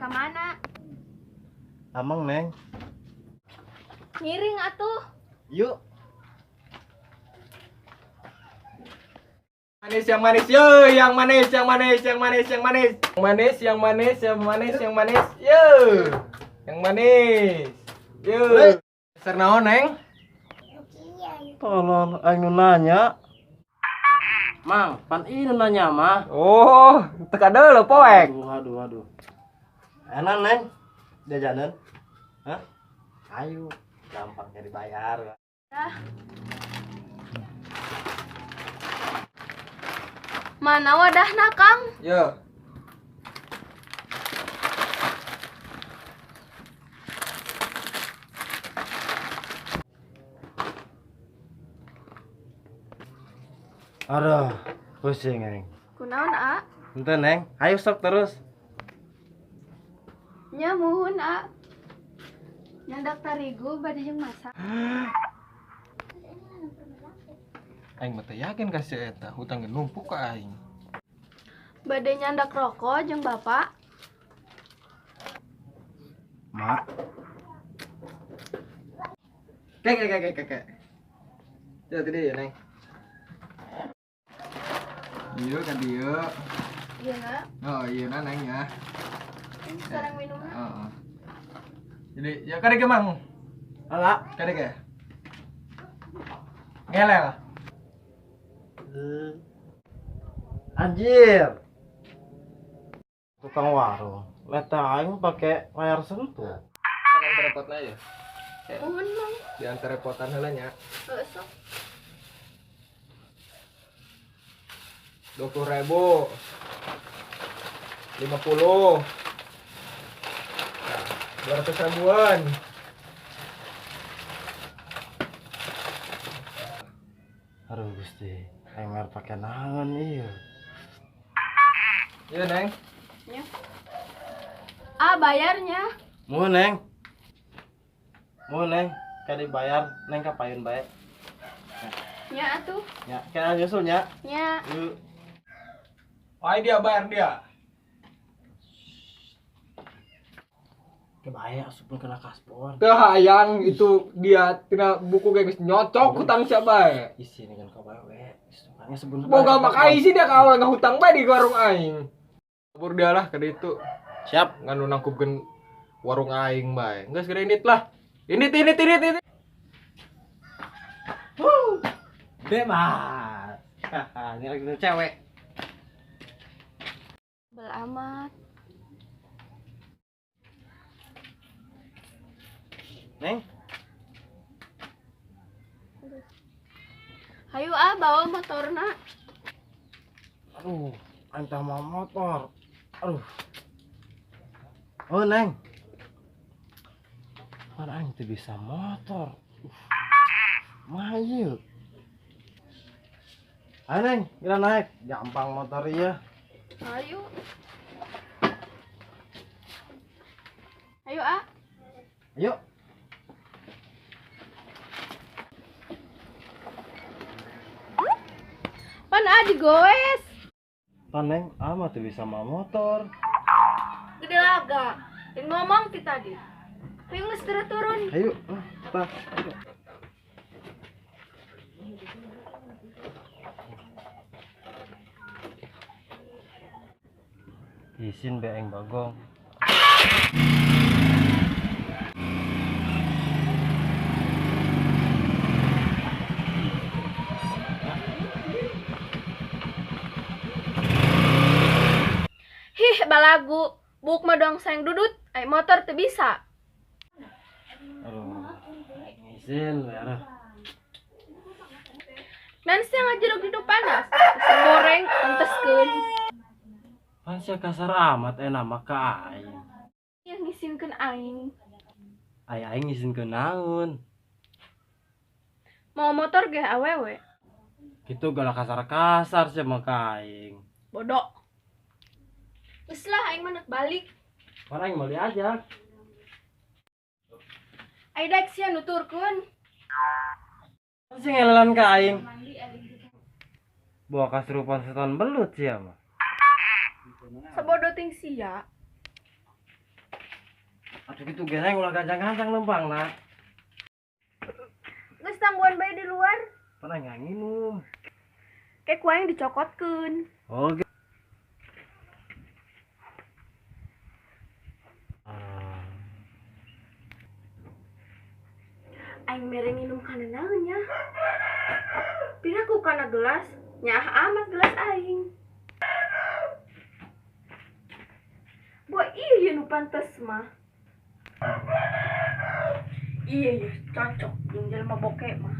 ka mana? Amang, Neng. Ngiring atuh. Yuk. Manis yang manis, yo, yang manis, yang manis, yang manis, yang manis. Yang manis, yang manis, yang manis, yang manis, yo. Yang manis. Yo. Ser naon, Neng? Tolol, aing nu nanya. Mang, pan ieu nu nanya mah. Oh, teka deuleu poek. Aduh, aduh, aduh. Enak, Neng. Jajanan. Hah? Ayo, gampang jadi bayar. Dah. Mana wadahna, Kang? Yo. Aduh, pusing aing. Kunaon, A? Henteu, Neng. Ayo sok terus. Nya muhun, A. Nyandak tarigu bade jeung masak. Aing mah teu yakin ka si eta, hutang ge numpuk ka aing. Bade nyandak rokok jeung bapak. Mak. Kek kek kek kek kek. Ya tadi ya, Neng. Iya kan dia. Iya na. Oh iya na, Neng ya. Ini sekarang minumnya. Heeh. Jadi ya kadek Mang. Ala, kadek ya. Ngelel. Anjir. Tukang warung. Leta aing pakai layar sentuh. Kan repotna ya. Muhun, Mang. Di antara repotan heula nya. Heuh sok. 20.000, 50, 200 ribuan. Aduh Gusti, aing mer pake naon ieu. Iya, Neng. Ya. Ah, bayarnya. Muhun, Neng. Muhun, Neng, ka dibayar, Neng ka payun bae. Nya atuh. Nya, kana nyusul nya. Nya. Yuk. Wah, dia bayar dia. Kebayang asupun kena kaspor. Teu hayang itu dia tina buku ge geus nyocok hutang sia bae. Isi dengan ka bae. Sukanya sebelum boga mah isi dia ka awal ngahutang bae di warung aing. Kabur dia lah ka ditu. Siap. Ngan nu nangkupkeun warung aing bae. Geus gede indit lah. Indit indit indit indit. Wuh. Bebas. Haha, ini lagi cewek. Bel amat. Neng. Hayu ah bawa motorna. Aduh, antah mau motor. Aduh. Oh, Neng. Mana aing teu bisa motor. Mayu. Ayo, Neng, kita naik. Gampang motor iya. Ayo. Ayo, ah. Ayo. Pan ah digoes. Pan, Neng, ah mah teu bisa mawa motor. Gede laga. Dan ngomong ti tadi. Ayo geus segera turun. Ayo, tah. Isin beeng bagong. Hih, balagu. Buk mah doang sayang dudut, ai motor teu bisa. Aduh, isin we aduh. Nan sia ngajeruk hidup panas, goreng enteskeun. Pan sia kasar amat enak mah ka aing. Yang ngisinkeun aing. Ai aing ngisinkeun naon? Mau motor ge awewe. Kitu galak kasar-kasar sia mah ka aing. Bodoh. Geus lah aing mah balik. Pan aing mau diajak. Ai daek sia nuturkeun. Pan sia ngelelan ka aing. Bawa kasurupan setan belut sia mah. Sabodo ting sia. Atuh kitu ge Neng ulah gancang-gancang lempang na. Geus tangguan bae di luar. Pernah nginum. Kayak ku aing dicokotkeun. Oh. Aing mere nginum kana naon nya? Piraku kana gelas, nyaah amat gelas aing. Boy, iya nu pantes mah. Iya, iya, cocok jeung jelema bokeh mah.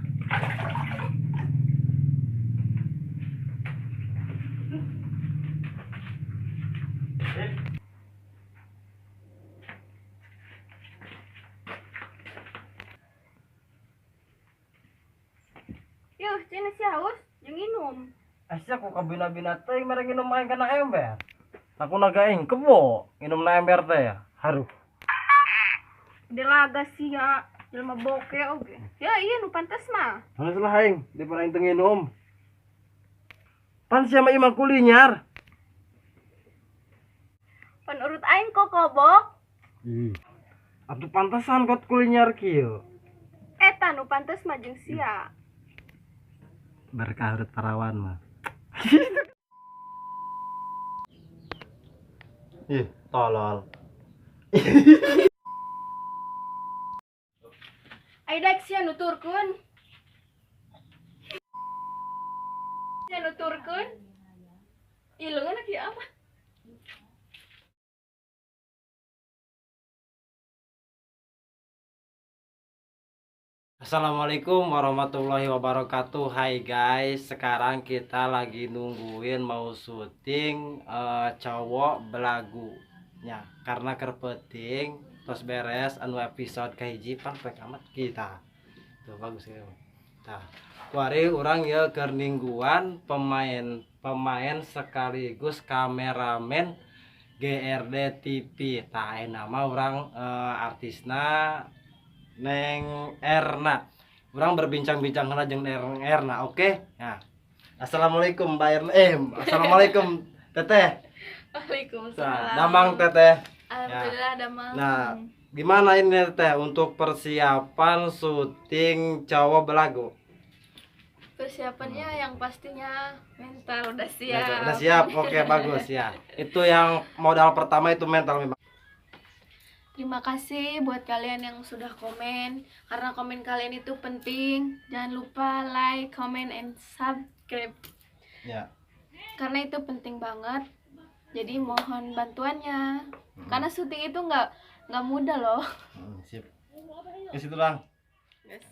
Yuh, cina si haus, jeung nginum. Asya ku kabina-bina teh mere nginum aing kana ember. Aku naga aing kebo nginum na ember teh ya. Haruh. Delaga sia, jelema bokeh oge. Ya iya nu pantes mah. Halus lah aing, daripada aing teu nginum. Pan sia mah imah kulinyar. Pan urut aing kokobok. Ih. Atuh pantesan kot kulinyar kieu. Eta nu pantes mah jeung sia. Berkah urut parawan mah. Ih, tolol. Ai daek sia nuturkeun. Sia nuturkeun. Ih, leungeun kieu amat. Assalamualaikum warahmatullahi wabarakatuh. Hai guys, sekarang kita lagi nungguin mau syuting cowok belagu ya, karena kerpeting terus beres anu episode kahiji pan poek amat kita. Tuh bagus ya. Tah, kuari urang ya keur ningguan pemain sekaligus kameramen GRD TV. Tah ayeuna mah urang artisna Neng Erna. Urang berbincang-bincang heula jeung Neng Erna, oke? Nah. Assalamualaikum Mbak Erna. Assalamualaikum Teteh. Waalaikumsalam. Damang Teteh. Alhamdulillah ya. Damang. Nah, gimana ini Teteh untuk persiapan syuting cowok belagu? Persiapannya yang pastinya mental udah siap. Mental udah siap. Oke, bagus ya. Itu yang modal pertama itu mental memang. Terima kasih buat kalian yang sudah komen, karena komen kalian itu penting. Jangan lupa like, comment, and subscribe. Ya. Karena itu penting banget. Jadi mohon bantuannya. Karena syuting itu nggak mudah loh. Sip. Ke situ lang. Yes.